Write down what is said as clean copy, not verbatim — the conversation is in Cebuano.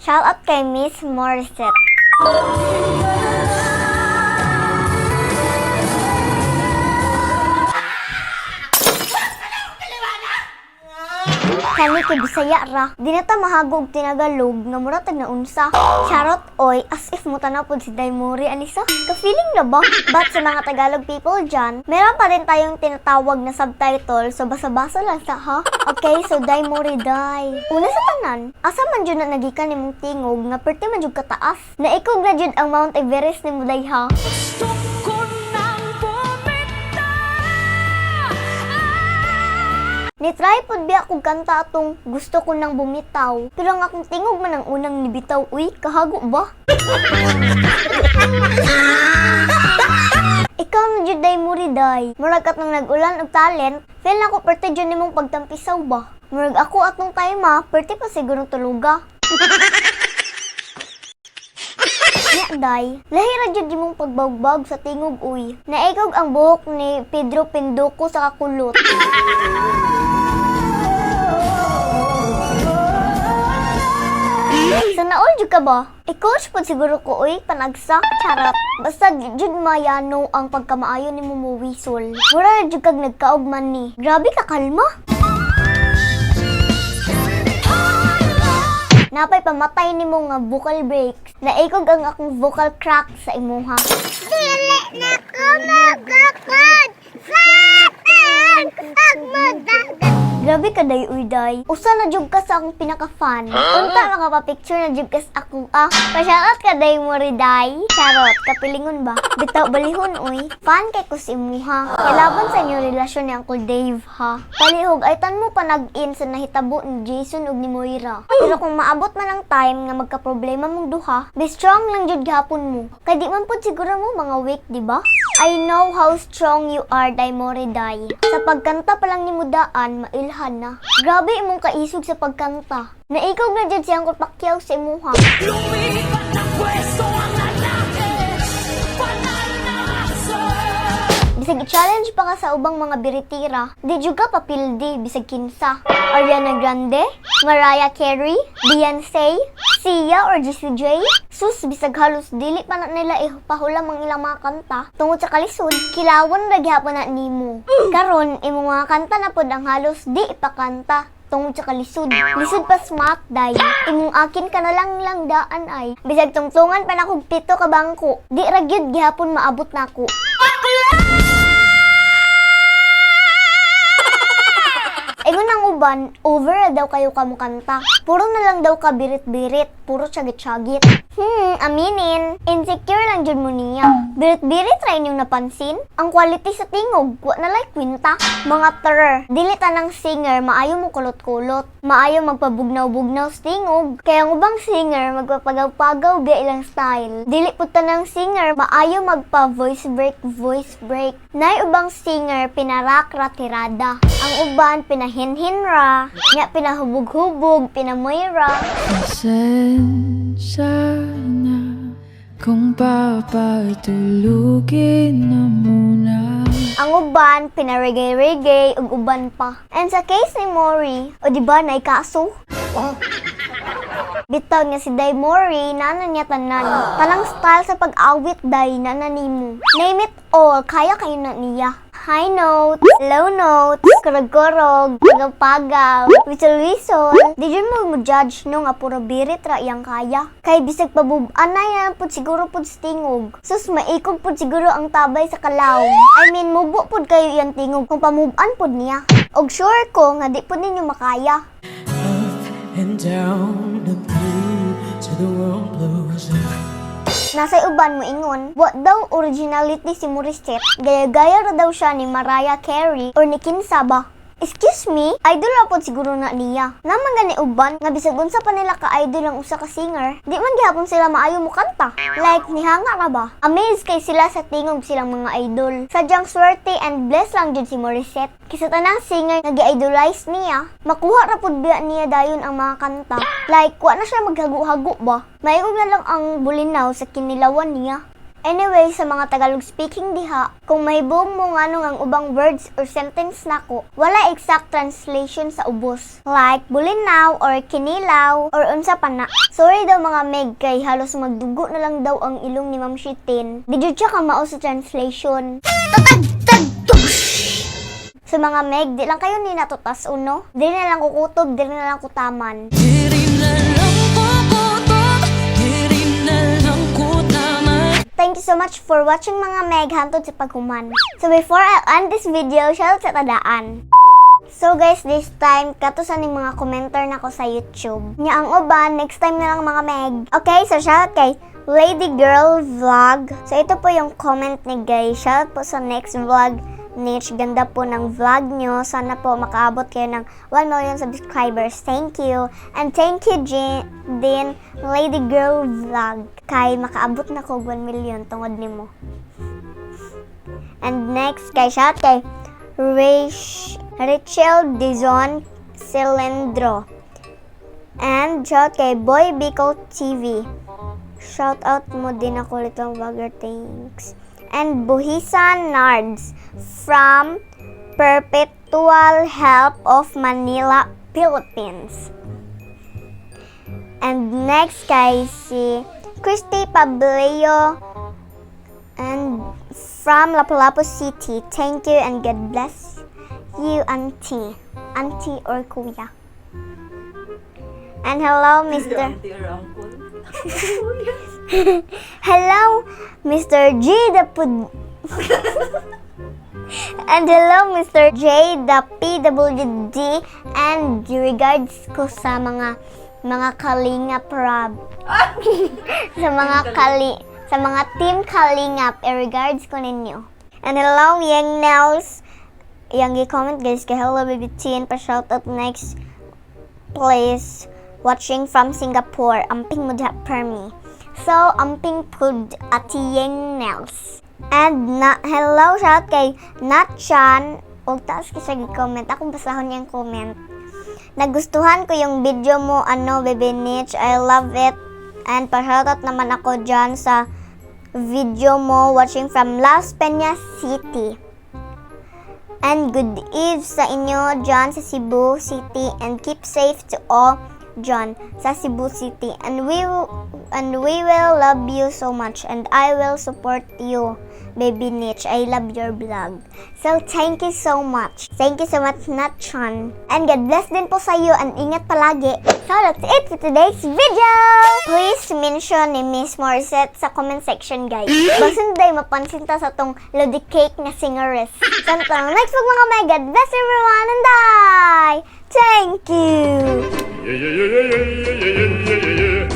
Shout out kay Miss Morissette. Kani kay Bisaya ra. Di na ta mahagog tinagalog nga mura tag naunsa. Charot oy, as if mo tanaw pod si Daimori anisa. Ka-feeling na ba? But sa mga Tagalog people dyan, meron pa rin tayong tinatawag na subtitle, so basa-basa lang sa ha. Okay, so Daimori Dai. Una sa tanan, asa man jud na nagikan nimong tingog nga perti man jud kataas. Naikog na jud ang Mount Everest nimo day ha. Gusto ko nang bumitaw. Ni-try pod biya kog kanta atong "Gusto ko nang bumitaw." Pero ang akong tingog man ang unang nibitaw, uy, kahago ba? Ikaw na jud day muri day. Murag katong nag-ulan og talent, feel nako perte jud nimong pagtampisaw ba. Murag ako atong time ah, perte pa siguro tuluga. Nya day, lahi ra jud imong pagbawgbawg sa tingog uy. Naikog ang buhok ni Pedro Pinduko sa kakulot. Sa naol jud ka ba? I-coach pod siguro ko uy, panagsa. Charot. Basta di jud mayano ang pagkamaayo nimo mo wisol. Mura ra jud kag nagkaog man ni. Grabe ka kalma. Napay pamatay nimo nga vocal breaks. Naikog ang akong vocal crack sa imuha. Dili na ko magakod sa pagmudagan. Grabe ka day uy day. Usa na jud ka sa akong pinaka-fan. Unta makapapicture na jud ka sa akong ah. Pa-shoutout ka day mo day. Charot, kapilingon ba? Bitaw balihon uy. Fan kay ko si imuha. Ilaban sa inyong relasyon ni Uncle Dave ha. Palihog ay tan mo pa nag-in sa nahitabo ni Jason ug ni Moira. Pero kung maabot man ang time nga magka-problema mong duha, be strong lang jud gihapon mo. Kay di man pud siguro mo mga weak, di ba? I know how strong you are, Daimori Day. Sa pagkanta pa lang nimo daan, mailhan na. Grabe imong kaisog sa pagkanta. Naikog na jud si Uncle Pacquiao sa imuha. Lumipat ng pwesto ang lalaki, banal na aso. Bisag i-challenge pa ka sa ubang mga biritira, di jud ka papildi bisag kinsa. Ariana Grande, Mariah Carey, Beyonce, Sia or Jessie J. Sus, bisag halos dili pa na nila ipahulam ang ilang mga kanta. Tungod sa kalisod, kilawon ra gihapon na nimo. Karon, imong mga kanta na pod ang halos di ipakanta tungod sa kalisod. Lisod pa smack day. Imong akin ka na lang lang daan ay. Bisag tungtungan pa na kog pito ka bangko. Di ra gyud gihapon maabot nako. Ingon ang uban, over na daw kayo kamukanta. Puro na lang daw ka birit-birit, puro tiyagit-tiyagit. Aminin, insecure lang jud mo niya. Birit-birit ra inyong napansin? Ang quality sa tingog, wa na lay kwinta. Mga ter, dili tanang singer maayo mo kulot-kulot. Maayo magpabugnaw-bugnaw sa tingog. Kaya ang ubang singer magpapagaw-pagaw biya ilang style. Dili pud tanang singer maayo magpa voice break, voice break. Nay ubang singer pinarak ra tirada. Ang uban pinahinhin ra, nya pinahubog-hubog, pinamoy ra. Pasensya na kung papatulugin na muna. Ang uban pinaregay-regay ug uban pa. And sa case ni Mori, o di ba nay kaso? Bitaw nga si Day Mori, nana niya tanan. Tanang style sa pag-awit day, nana nimo. Name it all, kaya kayo na niya. High notes, low notes, kurog-kurog, pagaw-pagaw, wisol-wisol. Di jud mo mo judge no nga puro birit ra iyang kaya. Kay bisag pabubanay na pud siguro pud sa tingog. Sus, maikog pud siguro ang tabay sa kalawom. I mean, mubo pud kayo iyang tingog kung pamuban pud niya. Og sure ko nga di pud ninyo makaya. Up and down and through till the world blows up. Nasa uban mo ingon, wa daw originality si Morissette. Gaya-gaya ra daw siya ni Mariah Carey or ni kinsa ba. Excuse me, idol ra pod siguro na niya. Naman gani uban nga bisag unsa pa nila ka idol ang usa ka singer, di man gihapon sila maayo mo kanta. Like nihanga ra ba? Amazed kay sila sa tingog silang mga idol. Sadyang swerte and blessed lang jud si Morissette. Kisa tanang singer nga gi-idolize niya, makuha ra pud biya niya dayon ang mga kanta. Like wa na siya maghago-hago ba? Maikog na lang ang bulinaw sa kinilawan niya. Anyway, sa mga Tagalog speaking diha, kung mahibong mo ngano ang ubang words or sentence nako, wala exact translation sa ubos. Like bulinaw or kinilaw or unsa pa na. Sorry daw, mga meg, kay halos magdugo na lang daw ang ilong ni Ma'am Shitin. Di jud siya kamao sa translation. Tatag tag tush! Sa mga meg, di lang kayo ni natutas uno. Di na lang kukutob, di na lang kutaman. Diri na lang kukutob, diri na lang kutaman. Thank you so much for watching, mga meg, hantod sa paghuman. So before I end this video, shout sa tadaan. So guys, this time, kato sa ning mga commenter nako sa YouTube. Nya ang uban, next time na lang, mga meg. Okay, so shout kay Lady Girl Vlog. So ito po yung comment ni guys. Shout po sa next vlog. Niche, ganda po ng vlog nyo. Sana po makaabot kayo ng 1 million subscribers. Thank you. And thank you din, Lady Girl Vlog. Kay makaabot na ko 1 million tungod nimo. And next, kay shout kay Rachel Dizon Cilendro. And shout kay Boy Bicol TV. Shout out mo din ako, little vlogger. Thanks. And Buhisan Nards from Perpetual Help of Manila, Philippines. And next kay si Christy Pableo and from Lapu-Lapu City. Thank you and God bless you, auntie. Auntie or kuya. And hello, Mr. Auntie or uncle. Hello, Mr. G the Pud. And hello, Mr. J the PWD, and regards ko sa mga Kalingap Rob. Sa mga team Kalingap, eh, regards ko ninyo. And hello, Yang Nels. Yang gi-comment, guys, kay hello, baby Teen, pa shoutout next please, watching from Singapore. Amping mo diha permi. So, amping pud, Ate Yang Nels. And na, hello, shout kay Natchan. Og taas ka siya gi-comment. Akong basahon niyang comment. Nagustuhan ko yung video mo, ano, Baby Niche. I love it. And pa-shoutout naman ako dyan sa video mo, watching from Las Piñas City. And good eve sa inyo dyan sa Cebu City and keep safe to all dyan sa Cebu City. And we will love you so much and I will support you, Baby Niche. I love your vlog. So thank you so much. Thank you so much, Natchan. And God bless din po sa iyo and ingat palagi. So that's it for today's video. Please mention ni Miss Morissette sa comment section, guys. Basin day mapansin ta sa tong Lodi Cake na singeress. So until next vlog, mga meg, God bless everyone and bye! Thank you! Yeah.